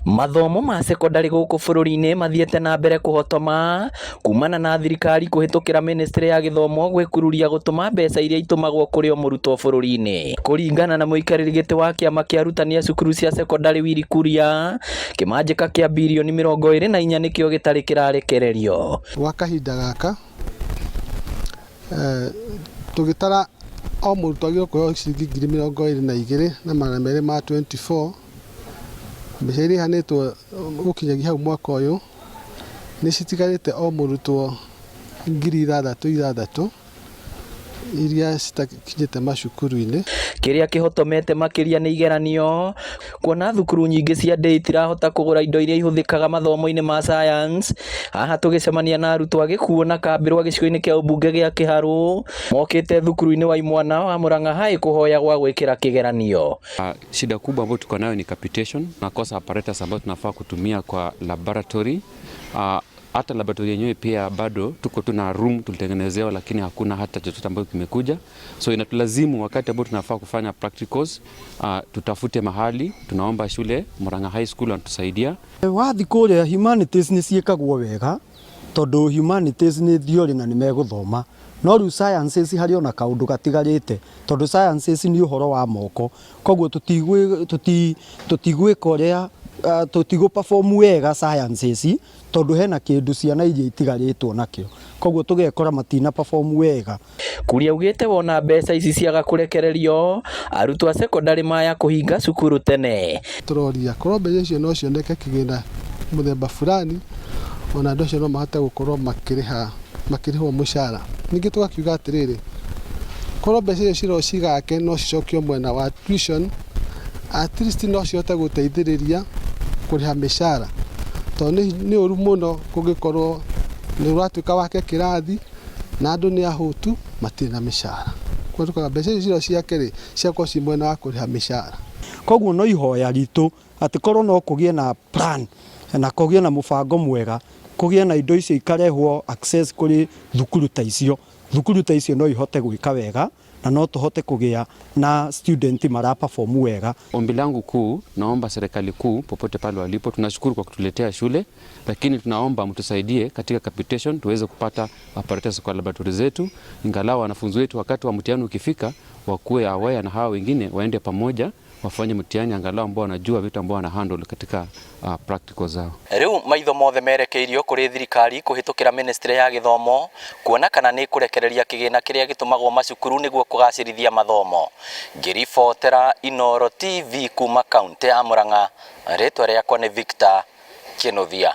Mathomo ma cekondarĩ gũkũ bũrũri-inĩ mathiĩte na mbere kũhotoma kumana na thirikari kũhĩtũkĩra mĩnĩstrĩ ya gĩthomo gwĩkururia gũtũma mbeca iria itũmagwo kũrĩ o mũrutwo bũrũri-inĩ. Kũringana na mũikarĩri gĩtĩ wa kĩama kĩa arutani a cukuru cia cekondarĩ Willy Kuria, kĩmanjĩka kĩa birioni 24 nĩkĩo gĩtarĩ kĩrarekererio. Gwa kahinda gaka tũgĩtara o mũrutwo agĩrĩirwo kũheo ciringi 22,224. Mbeca iria iheanĩtwo gũkinyagia hau mwaka ũyũ nĩ citigarĩte o mũrutwo 6000 iria citakinyĩte macukuru-inĩ. Kĩrĩa kĩhotomete makĩria nĩ igeranio, kuona thukuru nyingĩ cia ndĩĩ itirahota kũgũra indo iria ihũthĩkaga mathomo-inĩ ma science. Haha tũgĩcemania na arutwo a Gĩkuũ na Kambĩrwa gĩcigo-inĩ kĩa ũmbunge gĩa Kĩharũ, mokĩte thukuru-inĩ wa imwana wa Murang'a High kũhoya gwa gwĩkĩra kĩgeranio. Shida kubwa ambayo tuko nayo ni capitation, tunakosa apparatus ambayo tunafaa kutumia kwa laboratory. Hata laboratory yenyewe pia bado tuko tuna room tulitengenezewa, lakini hakuna hata chochote ambacho kimekuja, so inatulazimu wakati ambao tunafaa kufanya practicals tutafute mahali. Tunaomba shule Murang'a High School wanatusaidia. Wathi kũrĩa humanities nĩ ciĩkagwo wega tondũ humanities nĩ theory na nĩ megũthoma, no rĩu sciences harĩ ona kaũndũ gatigarĩte tondũ sciences nĩ ũhoro wa moko, koguo tũtigwĩka ũrĩa tũtigũ perform wega sciences tondũ hena kĩndũ ciana iria itigarĩtwo nakĩo, koguo tũgekora matina perform wega. Kuria augĩte wona mbeca ici ciaga kũrekererio, arutwo a cekondarĩ maya kũhinga cukuru tene. Tũroria korwo mbeca icio no cioneke kĩgĩna mũthemba fulani, ona andũ acio no mahote gũkorwo makĩrĩha makĩrĩhwo mũcara. Ningĩ tũgakiuga atĩrĩrĩ, korwo mbeca icio cirwo cigake no cicokio mwena wa tuition, at least no cihote gũteithĩrĩria kũrĩha mĩcara, tondũ nĩ ũru mũno kũngĩkorwo nĩ ũratuĩka wake kĩrathi na andũ nĩ ahũtu matirĩ na mĩcara. Koguo tukaga mbeca icio cirwo ciake rĩ, ciakorwo ci mwena wa kũrĩha mĩcara. Koguo no ihoya ritũ atĩ korwo no kũgĩe na plan na kũgĩe na mũbango mwega, kũgĩe na indo icio ikarehwo access kũrĩ thukuru ta icio, thukuru ta icio no ihote gwĩka wega na no tũhote kũgĩa na student mara perform wega. Ombi langu kuu, naomba serikali kuu popote pale walipo, tunashukuru kwa kutuletea shule, lakini tunaomba mtusaidie katika capitation tuweze kupata apparatus kwa laboratory zetu, ingalau wanafunzi wetu wakati wa mtihani ukifika wakuwe aware na hawa wengine waende pamoja wafanye mtihani angalau ambao wanajua vitu ambao wana handle katika practical zao. Rĩu maitho mothe merekeirio kũrĩ thirikari kũhĩtũkĩra ministry ya gĩthomo kuona kana nĩ kũrekereria kĩgĩna kĩrĩa gĩtũmagwo macukuru nĩguo kũgacĩrithia mathomo. Ngĩribotera Inooro TV kuma kaunti ya Murang'a, rĩtwa rĩakwa nĩ Victor Kinuthia.